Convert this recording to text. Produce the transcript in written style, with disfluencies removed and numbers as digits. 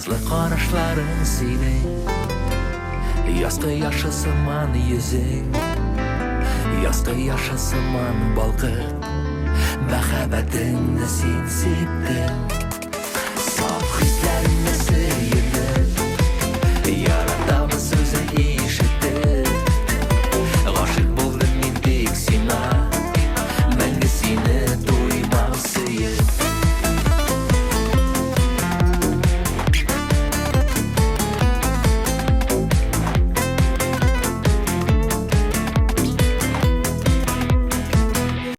Назлы карашларың синең, Яз кояшы сыман йөзең, Яз кояшы сыман балкып, Мәхәббәтеңне син сиптең.